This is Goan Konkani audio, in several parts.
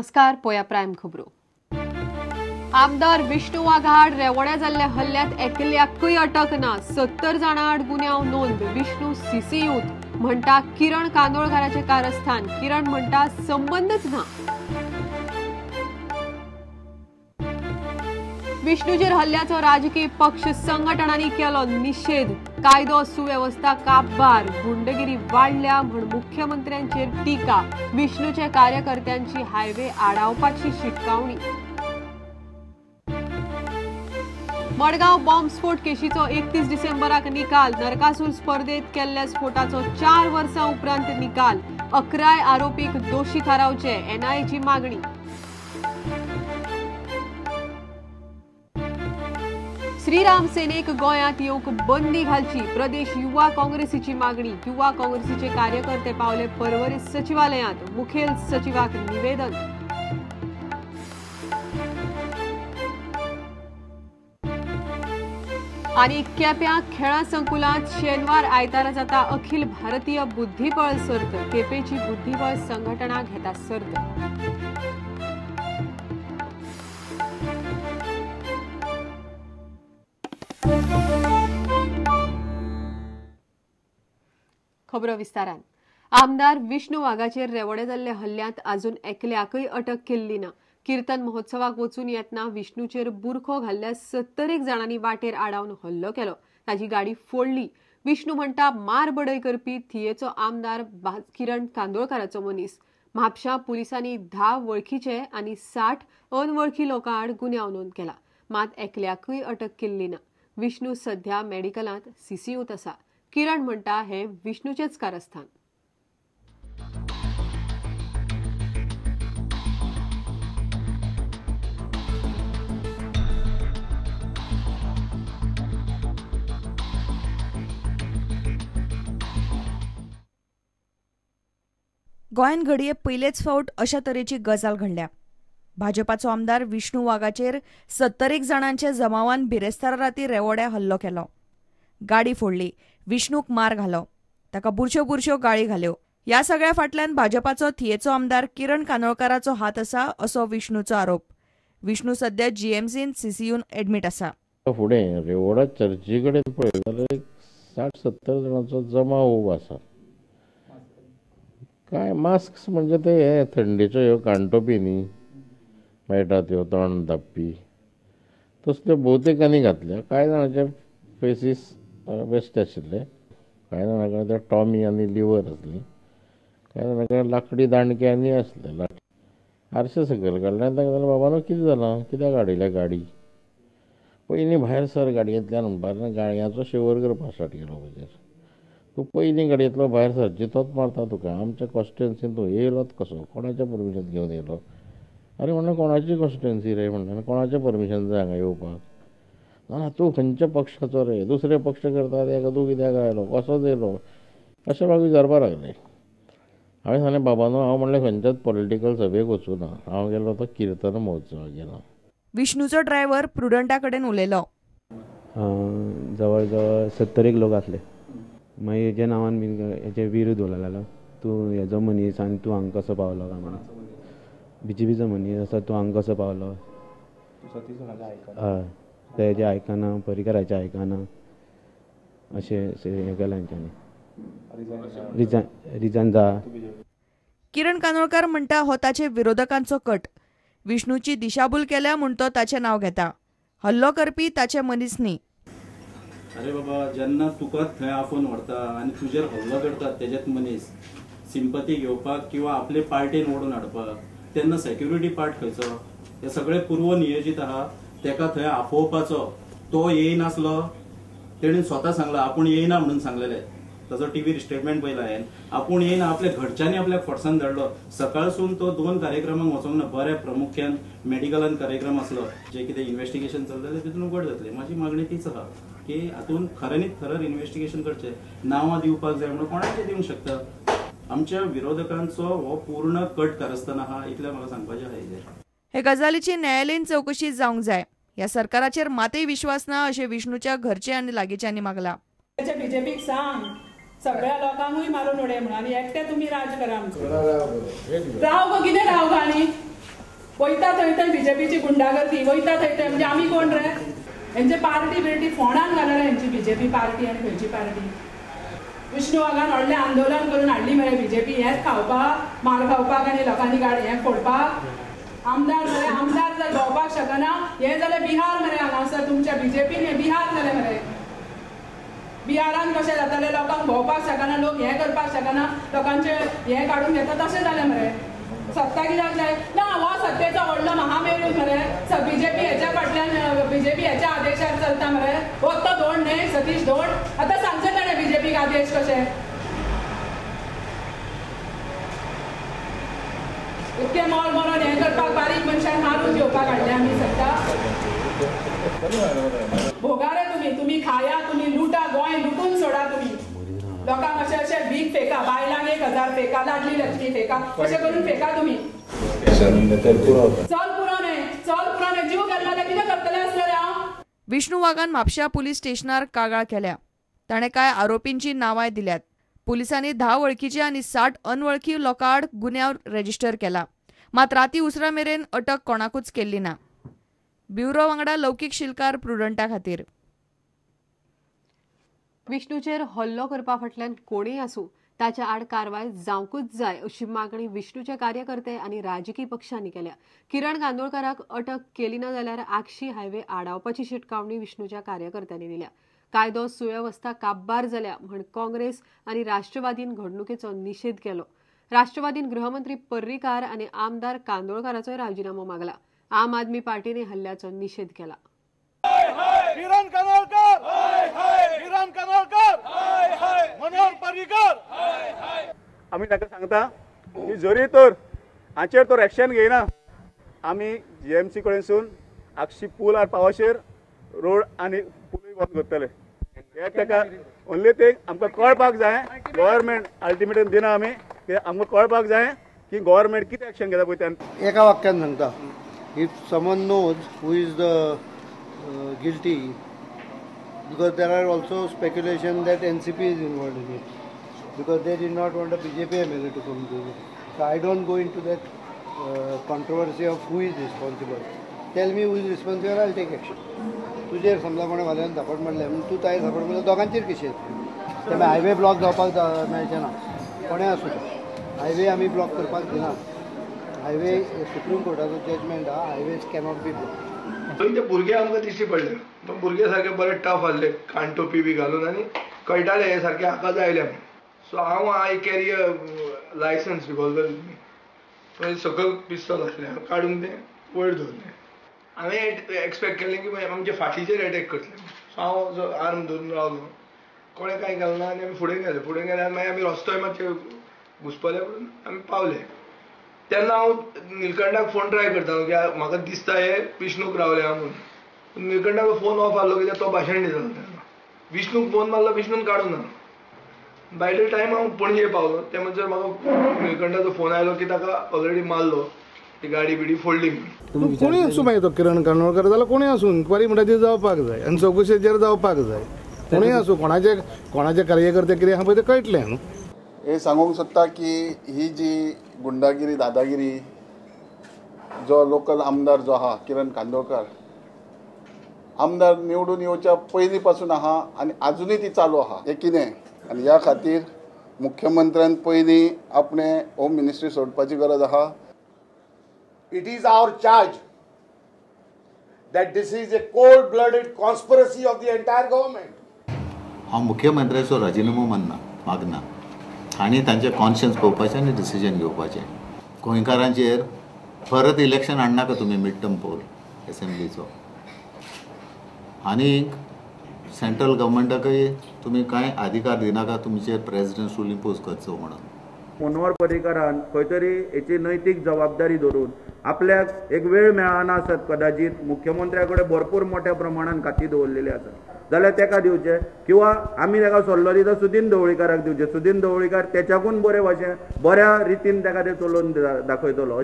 नमस्कार, पोया प्रायम खबरो. आमदार विष्णू वाघाड रेवड्या जाल्ल्या हल्ल्यात एकल्याकूय अटक ना. 70 जाणां आड गुन्यांव नोंद. विष्णू सीसीयूत म्हणटा किरण कांदोळकाराचें कारस्थान. किरण म्हणटा संबंदच ना. विष्णूचेर हल्ल्याचो राजकीय पक्ष संघटनांनी केलो निशेध. कायदो सुवेवस्था काबार, गुंडगिरी वाडल्या म्हूण मुख्यमंत्र्यांचेर टीका. विष्णूचे कार्यकर्त्यांची हायवे आडावपाची शिटकावणी. मडगांव बॉम्बस्फोट केशीचो 31 डिसेंबराक निकाल. नरकासूर स्पर्धेत केल्ल्या स्फोटाचो 4 वर्सां उपरांत निकाल. 11 आरोपीक दोशी थारावचे एनआयएची मागणी. श्रीराम सेनेक गोंयांत येवंक बंदी घालची प्रदेश युवा काँग्रेसीची मागणी. युवा काँग्रेसीचे कार्यकर्ते पावले परवरी सचिवालयांत. मुखेल सचिवाक निवेदन. आनी केप्यां खेळां संकुलांत शेनवार आयतारा जाता अखिल भारतीय बुद्धिबळ सर्त. केपेंची बुद्धिबळ संघटना घेता सर्त. खबरो विस्तारान. आमदार विष्णू वाघाचेर रेवडे जाल्ले हल्ल्यांत अजून एकल्याकय अटक केल्ली ना. कीर्तन महोत्सवाक वचून येतना विष्णूचेर बुरखो घाल्ल्या 70 जाणांनी वाटेर आडावन हल्लो केलो. ताची गाडी फोडली. विष्णू म्हणटा मार बडय करपी थियेचो आमदार किरण कांदोळकाराचो मनीस. म्हापशां पुलिसांनी 10 वळखीचे आनी 60 अनवळखी लोकां आड गुन्यांव नोंद केला. मात एकल्याकय अटक केल्ली ना. विष्णू सध्या मेडिकलांत सीसीयूत आसा. किरण म्हणटा हे विष्णूचेच कारस्थान. गोंयांत घडये पयलेच फावट अशा तरेची गजाल घडल्या. भाजपाचो आमदार विष्णू वाघाचेर 70 जाणांच्या जमावान बिरेस्तारा राती रेवोड्या हल्लो केलो. गाडी फोडली, विष्णूक मार घालो, ताका बुरश्यो बुरश्यो गाळी घाल्यो. ह्या सगळ्या फाटल्यान भाजपाचो थियेचो आमदार किरण कांदोळकाराचो हात आसा असो विष्णूचो आरोप. विष्णू सध्या जीएमसीन सीसीयून एडमीट आसा. फुडें रेवोडा चर्ची कडेन पळयत जाल्यार 60-70 जाणांचो जमाव उबो आसा. काय मास्क म्हणजे ते हे थंडेच्यो ह्यो काणटोपी न्ही मेळटा त्यो तोंड धापपी तसल्यो भोवतेकांनी घातल्या. कांय जाणांचे फेसीस बेश्टे आशिल्ले, कांय जाणां कडेन ते टॉमी आनी लिवर आसली, कांय जाणां कडेन लाकडी दांडके आनी आसले. आरशे सकयल काडले आनी तांकां सांगलें, बाबा न्हू कितें जालां, कित्याक हाडिल्ल्या गाडी? पयलीं भायर सर गाडयेंतल्यान म्हणपाक लागलो, गाडयांचो शिवर करपाक स्टार्ट केलो म्हजेर. तूं पयलीं गाडयेंतलो भायर सर, जितोच मारता तुका. आमच्या कॉन्स्टिट्युएन्सीन तूं येयलोच कसो, कोणाच्या परमिशन घेवन येयलो? अरे म्हणलें कोणाची कॉन्स्टिट्युएन्सी रे, म्हणलें कोणाचें परमिशन जाय हांगा येवपाक? ना तूं खंयच्या पक्षाचो रे, दुसरे पक्ष करता तेका तूं कित्याक आयलो, कसोच येयलो, अशें म्हाका विचारपाक लागले. हांवें सांगलें, बाबा न्हू हांव म्हणलें खंयच्याच पॉलिटिकल सभेक वचूं ना, हांव गेलो तो किर्तन महोत्सवाक गेलो. विष्णूचो ड्रायव्हर प्रुडंटा कडेन उलयलो. जवळ जवळ 70 लोक आसले. मागीर हेच्या नांवान बीन हेजे विरुद्ध उलोवंक लागलो, तूं हेजो मनीस आनी तूं हांगा कसो पावलो काय म्हणून. बीजेपीचो मनीस आसा, तूं हांगा कसो पावलो? हय, तेजें आयकना, परिकाराचें आयकना, अशें हें केलां हेंच्यांनी. रिजायन जा. किरण कांदोळकार म्हणटा हो ताचे विरोधकांचो कट. विष्णूची दिशाभूल केल्या म्हूण तो ताचें नांव घेता. हल्लो करपी ताचे मनीस न्ही. अरे बाबा, जेन्ना तुका थंय आफोवन व्हरता आनी तुजेर हल्लो करतात तेजेच मनीस सिंपती घेवपाक किंवा आपले पार्टीन ओडून हाडपाक, तेन्ना सेक्युरिटी पार्ट खंयचो? हे सगळे पूर्व नियोजीत आहा. तेका थंय आफोवपाचो, तो येयनासलो, तेणेन स्वता सांगला आपूण येयना म्हणून सांगलेले. ताजो टीव्हीर स्टेटमेंट पळयला हांवें. आपूण येयना, आपल्या घरच्यांनी आपल्याक फोर्सान धाडलो. सकाळसून तो 2 कार्यक्रमांक वचोंक ना. बऱ्या प्रामुख्यान मेडिकलान कार्यक्रम आसलो, जे कितें इन्वेस्टिगेशन चलतलें तितून उगड जातलें. म्हाजी मागणी तीच आहा की हातून खऱ्यांनीच थरर इन्वेस्टिगेशन करचें. नांवां दिवपाक जाय म्हणून कोणाचें दिवंक शकता. आमच्या विरोधकांचो हो पूर्ण कट कारस्थान आहा, इतलें म्हाका सांगपाचें आहा हेजेर. हे गजालीची न्यायालयीन चवकशी जावंक जाय. ह्या सरकाराचेर मातय विश्वास ना अशें विष्णूच्या घरचे आनी लागींच्यांनी मागला. बीजेपीक सांग सगळ्या लोकांकूय मारून उडय म्हणून आनी एकटे तुमी राज करा. राव गो, कितें राव गो? आनी वयता थंय थंय बीजेपीची गुंडागर्दी, वयता थंय थंय. म्हणजे आमी कोण रे? हेंचे पार्टी बिर्टी फोंडान घाला रे हेंची बीजेपी पार्टी. आनी खंयची पार्टी? विष्णू वाघान व्हडलें आंदोलन करून हाडली मरे बीजेपी, हेंच खावपाक, मार खावपाक आनी लोकांनी गाडी हें फोडपाक. आमदार मरे, आमदार जर भोंवपाक शकना हें जाल्यार बिहार मरे हांगासर तुमच्या बीजेपीन हें बिहार जालें मरे. बिहारान कशें जातालें, लोकांक भोंवपाक शकना, लोक हें करपाक शकना, लोकांचे हें काडून घेता, तशें जालें मरे. सत्ता कित्याक जाय ना? हो सत्तेचो व्हडलो महामेरू मरे. बीजेपी हेच्या फाटल्यान, बीजेपी हेच्या आदेशार चलता मरे. हो तो धोंड न्हय, सतीश धोंड. आतां सांगचें ताणें बीजेपीक आदेश कशे. इतकें मोल मरोन हें करपाक बारीक मनशांक मारून घेवपाक हाडलें आमी सत्ता. भोगा रे तुमी, तुमी खाया, तुमी लुटा, गोंय लुटून सोडा तुमी. लोकांक अशें अशें भीक फेका, बायलांक 1000 फेका, लाडली लक्ष्मी फेका, अशें करून फेका तुमी. चल पुरो न्हय, चल पुरो न्हय, जीव गेलो जाल्यार कितें करतलें आसलें रे हांव? विष्णू वाघान म्हापश्या पुलीस स्टेशनार कागाळ केल्या. ताणें कांय आरोपींची नांवांय दिल्यात. पुलिसांनी 10 वळखीचे आनी 60 अनवळखी लोकांआड गुन्यांव रजिस्टर केला. मात राती उसरां मेरेन अटक कोणाकूच केल्ली ना. ब्युरो वांगडा लौकीक शिलकार, प्रुडंटा खातीर. विष्णूचेर हल्लो करपा फाटल्यान कोणूय आसूं ताच्या आड कारवाय जावंकूच जाय अशी मागणी विष्णूचे कार्यकर्ते आनी राजकी पक्षांनी केल्या. किरण कांदोळकाराक अटक केली ना जाल्यार आगशी हायवे आडावपाची शिटकावणी विष्णूच्या कार्यकर्त्यांनी दिल्या. कायदो सुवेवस्था काबार जाल्या म्हण काँग्रेस आनी राष्ट्रवादीन घडणुकेचो निशेध केलो. राष्ट्रवादीन गृहमंत्री पर्रीकार आनी आमदार कांदोळकाराचोय राजीनामो मागला. आम आदमी पार्टीने हल्ल्याचो निशेध केला. किरण कांदोळकर, किरण कांदोळकर, मनोहर पर्रीकर. आमी ताका सांगता की जरी तर हाचेर तर एक्शन घेयना, आमी जीएमसी कडेनसून आगशी पूल आनी पावाशेर रोड आनी पुलूय बंद करतले. हे ताका ओनली थिंग आमकां कळपाक जाय, गव्हर्मेंट अल्टिमेटम दिना आमी, की आमकां कळपाक जाय की गव्हर्मेंट कितें एक्शन घेता पळय तेन्ना. एका वाक्यान सांगता, if someone knows who is the guilty, because there are also speculation that NCP is involved in it, because they did not want a BJP MLA to come to it. So I don't go into that controversy of who is responsible. Tell me who is responsible, I will take action. तुजेर समजा कोणें फाल्यान झापड मारलें म्हणून तूं ताजेर झापड मारलें, दोगांचेर कशें येतलें? तेन्ना हायवे ब्लॉक जावपाक मेळचें ना, कोणें आसूं तें. हायवे आमी ब्लॉक करपाक दिनात. हायवे सुप्रीम कोर्टाचो जजमेंट आहा, हायवेज कॅनॉट बी ब्लॉक. थंय ते भुरगे आमकां दिश्टी पडले, भुरगे सारके बरे टफ आहले, कानटोपी बी घालून आनी कळटाले हे सारके हाका जाय आयले म्हूण. सो हांव I carry a licence revolver with me. मागीर सकयल पिस्तोल आसलें, हांव काडून तें वयर दवरलें. हांवें एक्सपेक्ट केलें की आमच्या फाटीचेर एटॅक करतले. सो हांव जो आर्म धरून रावलो, कोणें कांय केलें ना आनी आमी फुडें गेले. फुडें गेले आनी मागीर आमी रस्तोय मातशे घुसपले म्हणून आमी पावले. तेन्ना हांव निलकंठाक फोन ट्राय करतालो की म्हाका दिसता हे विष्णूक रावले हा म्हणून. निलकंठाचो फोन ऑफ आहलो कित्याक तो भाशण दितालो तेन्ना. विष्णूक फोन मारलो, विष्णून काडूंक ना. बाय the time हांव पणजे पावलो ते म्हणसर म्हाका निलकंठाचो फोन आयलो की ताका ऑलरेडी मारलो, ती गाडी बिडी फोडली म्हणून. कोणूय आसूं मागीर तो किरण कांदोळकर जाल्यार कोणूय आसूं, इन्क्वायरी म्हणटा ती जावपाक जाय आनी चवकशेचेर जावपाक जाय. कोणूय आसूं, कोणाचे कोणाचे कार्यकर्ते कितें आहा पळय तें कळटलें न्हू. हे सांगूंक सोदता की ही जी गुंडागिरी दादागिरी जो लोकल आमदार जो आहा किरण कांदोळकर, आमदार निवडून येवच्या पयलीं पासून आहा आनी आजुनूय ती चालू आहा. हें कितें आनी ह्या खातीर मुख्यमंत्र्यान पयलीं आपणें होम मिनिस्ट्री सोडपाची गरज आहा. It is our charge that this is a cold blooded conspiracy of the entire government. हांव मुख्यमंत्र्याचो राजिनामो मानना मागना आनी तांचें कॉन्शियन्स पळोवपाचें आनी डिसिजन घेवपाचें. गोंयकारांचेर परत इलेक्शन हाडनाका तुमी मिड टर्म पोल एसेंब्लीचो, आनी सेंट्रल गव्हर्मेंटाकय तुमी कांय अधिकार दिनाका तुमचेर प्रेजिडेंट रूल इम्पोज करचो म्हणून. मनोहर पर्रीकारान खंय तरी हेची नैतीक जबाबदारी धरून आपल्याक एक वेळ मेळना आसत, कदाचित मुख्यमंत्र्या कडेन भरपूर मोठ्या प्रमाणान खाती दवरलेली आसा जाल्यार ताका दिवचें, किंवा आमी ताका सल्लो दिता सुदीन ढवळीकाराक दिवचें. सुदीन ढवळीकार तेच्याकून बरे भाशेन बऱ्या रितीन ताका ते चलोवन दाखयतलो.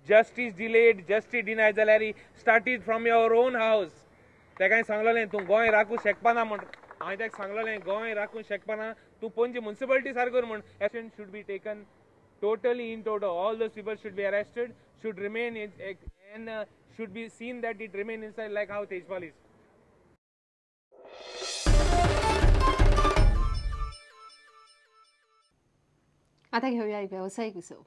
जस्टीस डिलेड जस्टीस डिनाय जाल्यार started from your own house. ताका सांगलेलें तूं गोंय राखूंक शकपाना म्हण, हांवें ताका सांगलेलें गोंय राखूंक शकपाना तूं पणजी मुन्सिपालिटी सारको म्हण. Action should be taken Totally in toto all those people should be arrested, should remain in and should be seen that it remain inside like how Tejpal is. आता घेऊया एक व्यावसायिक विसव.